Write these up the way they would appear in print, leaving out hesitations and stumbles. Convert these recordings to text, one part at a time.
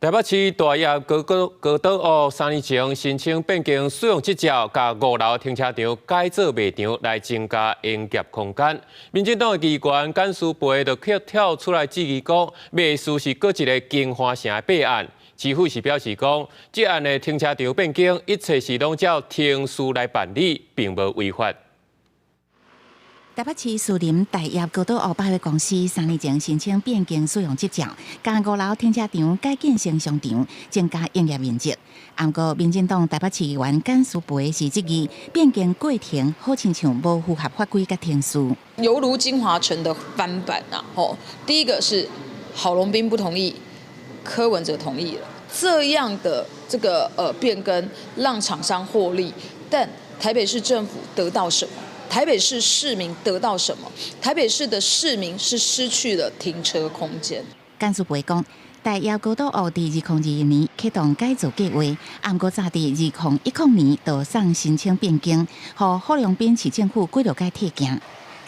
台北市大業高高高島屋3年前申請變更使用執照，共五樓停車場改做賣場來增加營業空間。民進黨的議員簡思培就跳出來質疑講，賣書是閣一个京華城的弊案。市府是表示講，這案的停車場變更，一切是攏照程序來辦理，並無違法。台北市士林大業高島屋百貨公司3年前申請變更使用執照，將五樓停車場改建成商場，增加營業面積。毋過，民進黨台北市議員簡思培是質疑變更過程好親像無符合法規佮程序。猶如京華城的翻版啊！吼，第一個是郝龍斌不同意，柯文哲同意了，這樣的這個變更讓廠商獲利，但台北市政府得到什麼？台北市市民得到什麼？台北市的市民是失去了停車空間。簡思培講，大業高島屋佇2021年啟動改造計劃，毋過早佇2010年就送申請變更，予郝龍斌市政府幾落擺退件。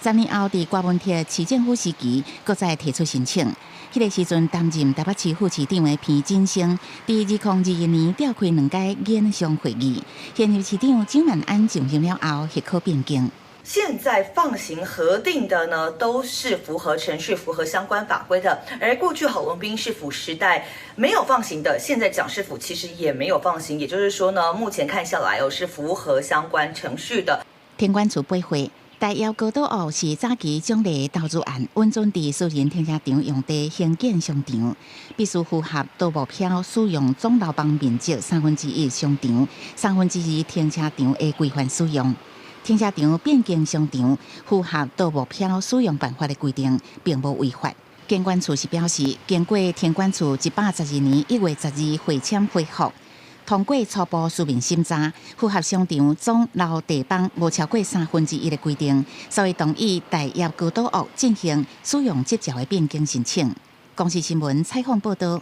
10年後，佇柯文哲市政府時期，閣再提出申請。彼个時陣擔任台北市副市長的彭錦聲，佇2021年召開兩屆研商會議，現任市長蔣萬安上任了後，許可變更。現在放行核定的呢，都是符合程序、符合相關法規的。而過去郝龍斌市府時代沒有放行的，現在蔣市府其實也沒有放行。也就是說呢，目前看下來哦，是符合相關程序的。天管處回覆，大業高島屋是早期獎勵投資案，允准佇私人停車場用地興建商場，必須符合都目標使用總樓房面積三分之一商場、三分之二停車場的規範使用。停車場變更商場，符合都目標使用辦法的規定，並無違法。建管處是表示，經過天管處112年1月12會簽回覆，通過初步書面審查，符合商場總樓地方無超過三分之一的規定，所以同意大業高島屋進行使用執照的變更申請。公視新聞採訪報道。